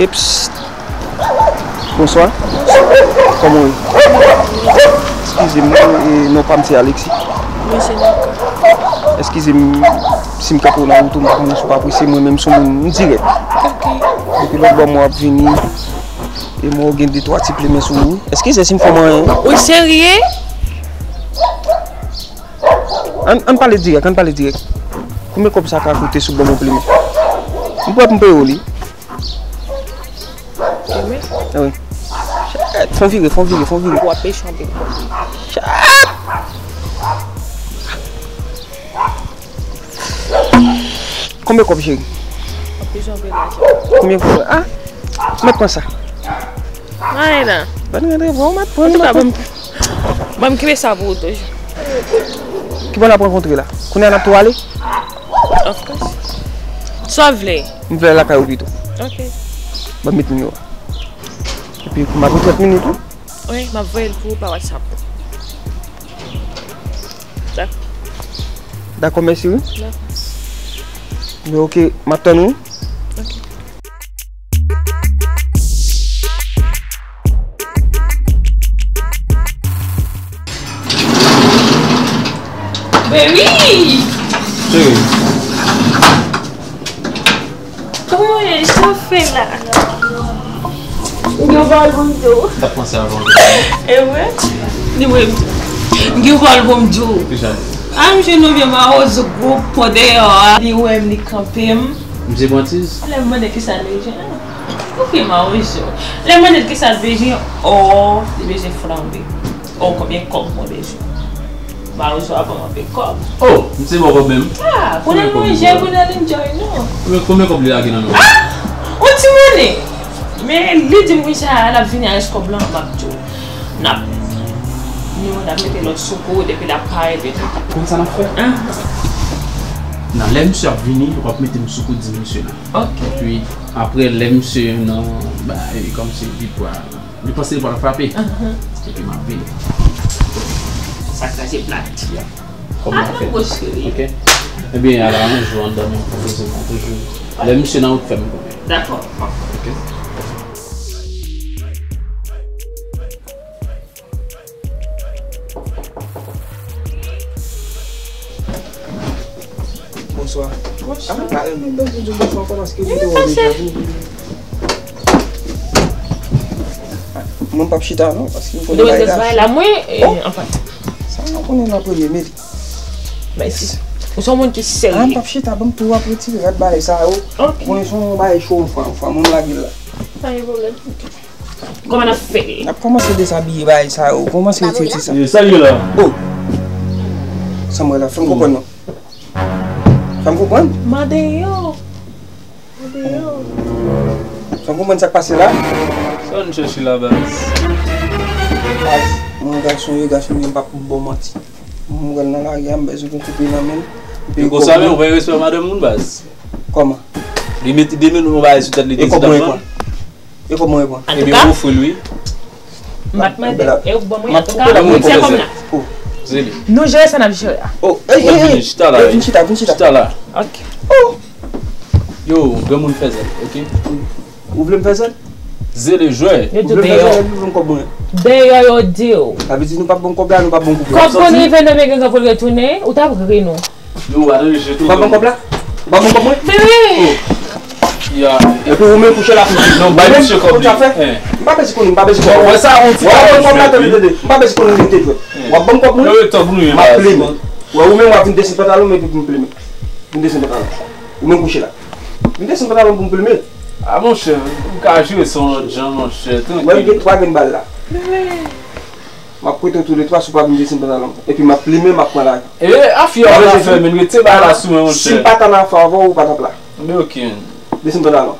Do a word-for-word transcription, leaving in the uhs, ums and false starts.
Eps. Bonswa. Kòman w ye? Eskize m, e, non pa m se Alexis. Mwen se Naka. Eskize m si m kanpe w nan wout ou, m pa konnen si w apresye mwen, men m se yon moun dirèk. Ok. Depi lòt bò mwen ap vini, e mwen gen de twa ti plimen sou ou. Eskize si m fè w anyen. Ou serye? Ann, ann pale dirèk, ann pale dirèk. Konbyen kòb sa ka koute si w ban m yon plimen? M prè pou m peye w li. Plimen? Ah wi. Chat, fè w vire, fè w vire, fè w vire. W ap peye anpil kòb. Chat! Konbyen kòb, cheri? W ap peye anpil lajan. Konbyen kòb? Ah! Mèt pran sa. Anyen nan. Ban m rantre, bon, mèt pran, antouka, mèt pran. Ban m, ban m kenbe sa pou ou toujou. Ki bò n ap rankontre la? Kounye a n ap tou ale? Of course. Sa w vle? M vle al lakay ou pito. Ok. Ban m met nimewo a. Epi, m ap gen trant minit, wi. Wi, m ap voye l pou ou pa WhatsApp. Dakò. Dakò, mèsi, wi. Dakò. Men ok, m ap tann ou. Ok. Baby! Cheri. Kòman w ye? Sa w fè la? M gen yon pawòl pou m di w. M t ap panse avan w te pale. E vre? Di mwen. M gen yon pawòl pou m di w. Ki sa? A, m jwenn yon vye mawozo gwo pon deyò a. Li wè m, li kanpe m. Misye pran tiz? Lè m mande kisa l bezwen. Yon vye mawozo. Lè m mande l kisa l bezwen, o, li bezwen flanbe. O, konbyen kòb mwen bezwen? Mawozo a ban m anpil kòb. Oh, misye ba w kòb menm? Ah, pou n al manje, pou n al enjoy, non. Konbyen, konbyen kòb li lage nan men w? Ah! Yon ti monnen. Men li di m konsa, l ap vini a rès kòb lan, m ap di w. N ap, nou, n ap mete lòt sou kou, depi l ap parèt, epi. Konn sa n ap fè? Ah. Nan lè misye ap vini, w ap mete m sou kou di misye la. Ok. Epi, apre, lè misye nan, ba, e, kòmsi li pral Li panse li pral frape. Ahan. Epi m ap vini. Sa kraze plat. Ya. Kòm n ap fè. Atò, cheri. Ok. Ebyen, ala, yon jou anndan men, poze m toujou. Lè misye nan wout, fè m konnen. Dakò. Ok. Bonswa. Bonswa. Ah, m pa renmen danse di bonswa ankò paske m te wè w deja vini. Mwen p ap chita non, paske m konnen bagay la cho. Mwen, eh, anfen. Sa mwen konnen nan premye men. Mèsi. Ou se yon moun ki serye. Ah, m p ap chita, ban m tou w ap retire rad bagay sa yo. Ok. Mwen se yon bagay cho, anfen, anfen, mwen m lage l la. Pa gen pwoblèm. Kòman n ap fè? N ap kòmanse dezabiye bagay sa yo. Kòmanse retire ti sa. Yo, sa l ye la? Oh! Sa m wè la, fè m konprann non. Fè m konprann. Mande yo. Mande yo. Fè m konprann sa k pase la. Sa w vin chèche la, baz? Baz, mwen gason ye, gason ye, m p ap ba w manti. Mwen pral nan lari a, m bezwen yon koupe nan men l. Epi konsa menm, ou pa gen respè madanm moun, baz? Kòman? Li mete de men nou yon bagay sou tèt li, te di l ap vann. E kòman w reponn? Antouka, ebyen, ou ofri l, wi. M pa t mande, e ou ban mwen, antouka, ou di a kòm la. Oh. Zele. Nou jere sa n ap jere a. Oh, ey, ey, ey. Vin chita la, ey, vin chita, vin chita. Chita la. Ok. Oh. Yo, granmoun fè zèl, ok? Ou vle m fè zèl? Zele jwè. Yo di deyò. Ou vle m fè zèl, epi ou vle m kòb mwen? Deyò yo di w. Sa vle di nou p ap ban m kòb la, nou p ap ban m koupe. Kòb konn rive nan men gengan pou l retounen, ou t ap ri nou. Yo, atande, je te... Ou pa ban kòb la? Ou pa ban kòb mwen? Bebe! Oh. Ya. Epi ou menm kouche la pou di. Non, bay misye kòb li. Ou menm, ou ta fè? Eh. M pa bezwen konnen, m pa bezwen konnen. Wè sa, on ti... Ou pa ban kòb la, tande, tande. M pa bezwen konnen li te jwe. Eh. W ap ban m kòb mwen? Yo, yo, tann nou, m ap plimen. Wè, ou menm w ap vin desann pantalon m epi pou m plimen. Vin desann pantalon. Ou menm kouche la. Vin desann pantalon pou m plimen. Ah, monchè, ou ka jwe se yon lòt jan, monchè, trankil. Wè, m gen twa grenn bal la. Bebe! M ap prete w tou le twa si w pa vin desann pantalon. Epi m ap plimen, m ap pran lajan. E, afè w ap fè, men rete bay la sou mwen, monchè. Si m pa t ann afè avè w, ou pa t ap la. Men ok. Desann pantalon.